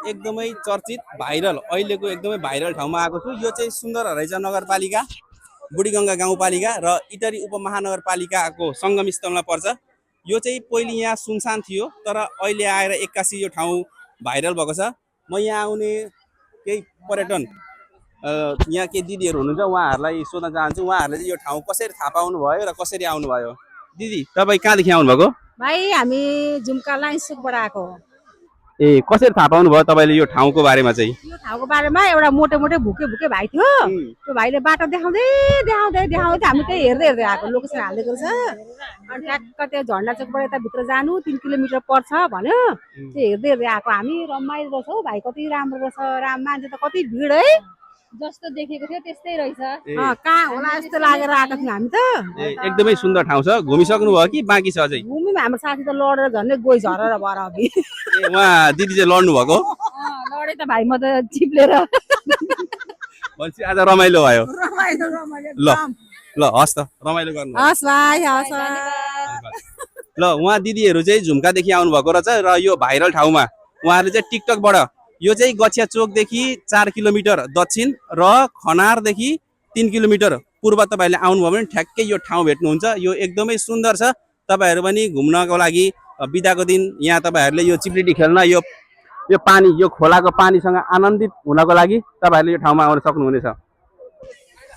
एकदमै चर्चित भाइरल अहिलेको एकदमै भाइरल ठाउँमा आएको छु। यो चाहिँ सुन्दर हराइचा नगरपालिका, बुढीगङ्गा गाउँपालिका र इटरी उपमहानगरपालिकाको सङ्गम स्थलमा पर्छ। यो चाहिँ पहिले यहाँ सुनसान थियो, तर अहिले आएर एक्कासी यो ठाउँ भाइरल भएको छ। म यहाँ आउने केही पर्यटन यहाँ केही दिदीहरू हुनुहुन्छ, उहाँहरूलाई सोध्न चाहन्छु उहाँहरूले चाहिँ यो ठाउँ कसरी थाहा पाउनु भयो र कसरी आउनुभयो। दिदी तपाईँ कहाँदेखि आउनुभएको? भाइ हामी झुम्का लाइन्सुकबाट आएको। ए कसरी थाहा पाउनु भयो तपाईँले यो ठाउँको बारेमा चाहिँ? यो ठाउँको बारेमा एउटा मोटे मोटे भुके भाइ थियो। त्यो भाइले बाटो देखाउँदै देखाउँदै देखाउँदै हामी त्यही हेर्दै हेर्दै आएको। लोकेसन हालिदिएको छ। अनि ट्याक्क त्यो झन्डा चोकबाट यता भित्र जानु 3 किलोमिटर पर्छ भन्यो। त्यो हेर्दै हेर्दै आएको हामी। रमाइलो रहेछ हौ भाइ, कति राम्रो रहेछ। मान्छे त कति भिड है, जस्तो देखेको थियो त्यस्तै रहेछ। कहाँ होला यस्तो लागेर आएको थियौँ हामी त। एकदमै सुन्दर ठाउँ छ। घुमिसक्नु भयो कि बाँकी छ अझै? घुम्यौँ, हाम्रो साथी त लडेर झन्डै गई झरेर भएर अघि। उहाँ दिदी चाहिँ लड्नु भएको? लडे त भाइ, म त चिप्लेर। भनेपछि आज रमाइलो भयो। ल ल हस् त, रमाइलो गर्नु। हस् भाइ, हस्। ल उहाँ दिदीहरू चाहिँ झुम्कादेखि आउनुभएको रहेछ र यो भाइरल ठाउँमा उहाँहरूले चाहिँ टिकटकबाट यो चाहिँ गछिया चोकदेखि 4 किलोमिटर दक्षिण र खनारदेखि 3 किलोमिटर पूर्व तपाईँहरूले आउनुभयो भने ठ्याक्कै यो ठाउँ भेट्नुहुन्छ। यो एकदमै सुन्दर छ। तपाईँहरू पनि घुम्नको लागि बिदाको दिन यहाँ तपाईँहरूले यो चिप्लिटी खेल्न, यो पानी, यो खोलाको पानीसँग आनन्दित हुनको लागि तपाईँहरूले यो ठाउँमा आउन सक्नुहुनेछ।